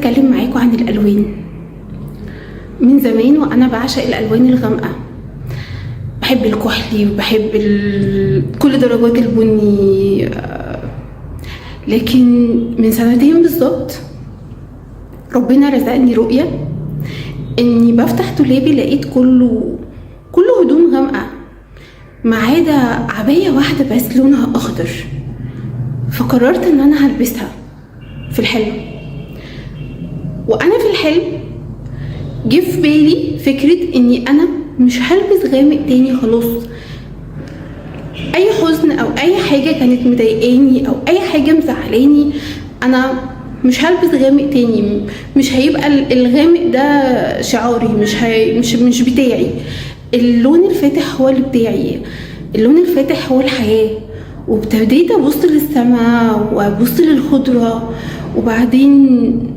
اتكلم معاكم عن الالوان. من زمان وانا بعشق الالوان الغامقه، بحب الكحلي وبحب كل درجات البني، لكن من سنتين بالظبط ربنا رزقني رؤية اني بفتح دولابي لقيت كله هدوم غامقة ما عدا عباية واحدة بس لونها اخضر، فقررت ان انا هلبسها في الحلم. وانا في الحلم جه في بالي فكرة اني انا مش هلبس غامق تاني خلاص. اي حزن او اي حاجة كانت مضايقاني او اي حاجة مزعلاني، انا مش هلبس غامق تاني، مش هيبقى الغامق ده شعاري، مش بتاعي. اللون الفاتح هو اللي بتاعي، اللون الفاتح هو الحياة. وابتديت ابص للسماء وابص للخضرة، وبعدين